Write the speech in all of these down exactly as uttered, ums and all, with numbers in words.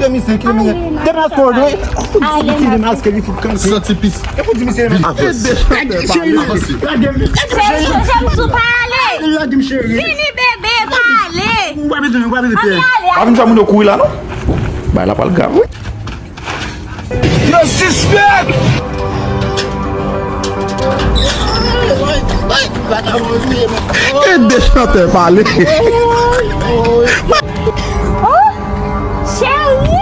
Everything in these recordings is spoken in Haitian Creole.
Kite misye, kite misye. Demaske w dwe. Kite maske li fout kanpe. Soti pis. E pou di misye demaske. Avanse. Cheri, lage m. Cheri, cheri, m sou pale. Lage m, cheri. Vini, bebe, pale. Ou pa bezwen, ou pa bezwen pye. Ann ale. Pa vin fè moun yo kouri la, non. Bay la pral grav, wi. Yo sispèk! E de chantè pale. Oh, cheri!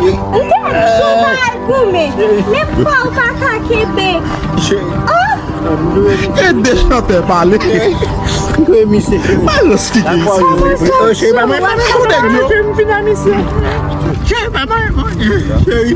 M te di w pa al goumen, men pa w pa ka kenbe. Oh! E de chantè pale. Mwen misye. Balans ki gen isi. Cheri, pa mwen. Cheri, pa mwen. Cheri,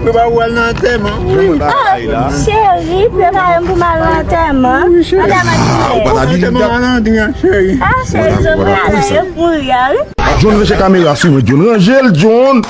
prepare w al nan antèman. Ah, cheri, prepare m pou m al nan antèman. Antèman ki lè? Antèman malandren an, cheri. Ah, cheri, je prepare pou kouri a, wi. John, ranje kamera sou mwen, John. Ranje l, John.